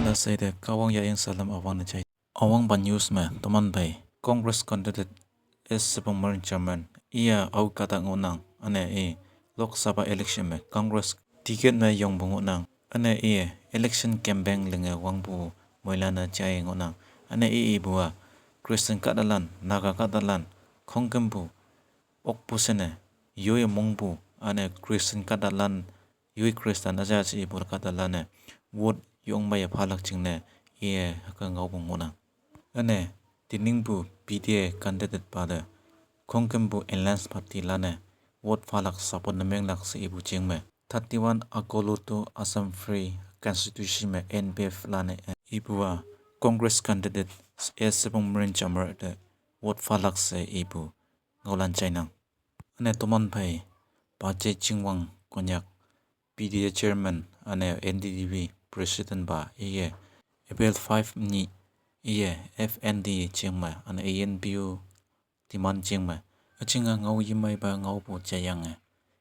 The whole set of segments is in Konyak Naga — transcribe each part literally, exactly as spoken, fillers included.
Asai de Kahwang yayang salam awang ne chai. Awang ba news me toman bai Congress candidate S Sipongmeren Chairman iya au kata ngohnang, üne i Lok Sabha election me Congress ticket me yongpu ngohnang, üne i election campaign linge wangpu moilan-e jai ngohnang, üne i ipu-a Christian kahtalan, Naga kahtalan, khongkümpu okpu shine, yoi mongpu, üne Christian kahtalan, yoi Christian aja she ipu kahtalan-e vote yongmeiye phalak jingne iye hüke ngaopu ngohnang. Üne teningpu P D A candidate pa te khongkümpu alliance party lan-e vote phalak support ne menglak she ipu jing me thirty-one Akolo to Assam Free Constituency me N P F lan-e ipu-a Congress candidate S Sipongmeren Chairman te vote phalak she ipu ngaolan jainang. Üne toman phei Paje Chingwang Konyak P D A chairman üne N D D P president pa iye April five nyih iye F N D jing me üne E N P O demand jing me üjinge ngao yemeipa ngaopu jayange,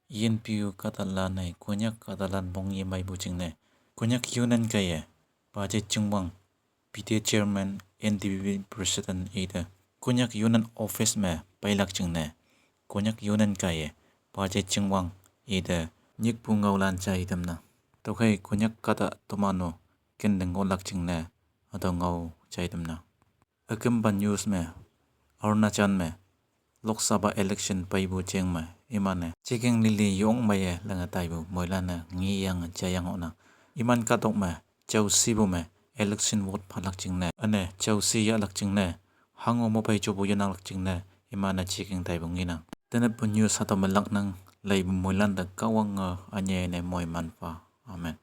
E N P O kahtalan-e Konyak kahtalan mong yemeipu jingne Konyak Union kaiye Paje Chingwang P D A chairman, N D P president ite Konyak Union office me peilak jingne Konyak Union kaiye Paje Chingwang ite nyikpu ngaolan jai tamnang. Tüokhei Konyak kahta toman-o kente ngohlak jingne hatüo ngao jai tamnang. Ükümpa news me Arunachal me Lok Sabha election peipu jing me iman-e jikeng lili yongmeiye linge taipu moilan-e ngeyange jayang ngohnang. Iman kahtok me jaoshipu me election vote phalak jingne üne jaoshi yahlak jingne hango mopei jopu yenaklak jingne iman-e jikeng taipu ngenang. Tenapu news hatüo me laknang. Leipu moilan te Kahwange ünyei ne moiman pha. Amen.